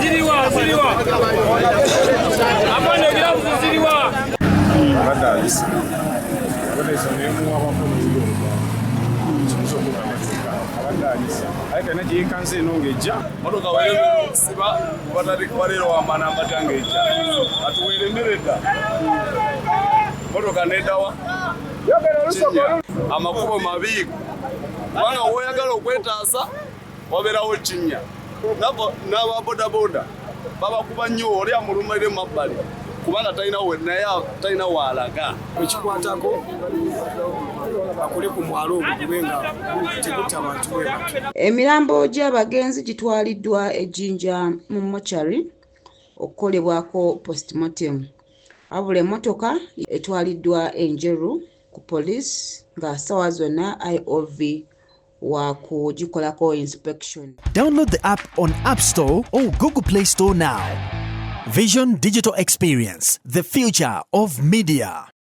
Ziriwa, ziriwa. Afande, gloves ziriwa? Abadde ayise abadde nemuwabako abadde ayise aye kalina gyeyekansa eno ng'ejja. Motoka weeresiba kubataleero wamanamba gange ejja ati weeremeredda motoka nedawa kinnya. Amakubo mabi kubanga woyagala okwetaasa wabeerawo kinnya. N'ababodaboda babakuba nnyo, oli amulumaire mabbali kubanga talina naye talina waalaga. Ekikwatako akole ku mwalo ogwo gube nga tegutta abantu bwe batyo. Emirambo gy'abagenzi gitwaliddwa e Jinja mu mortuary okukolebwako postmortem, wabula emmotoka etwaliddwa e Njeru ku poliisi nga ssaawa zonna IOV wakugikolako inspection. Download the app on App Store or Google Play Store now. Vision Digital Experience, the future of media.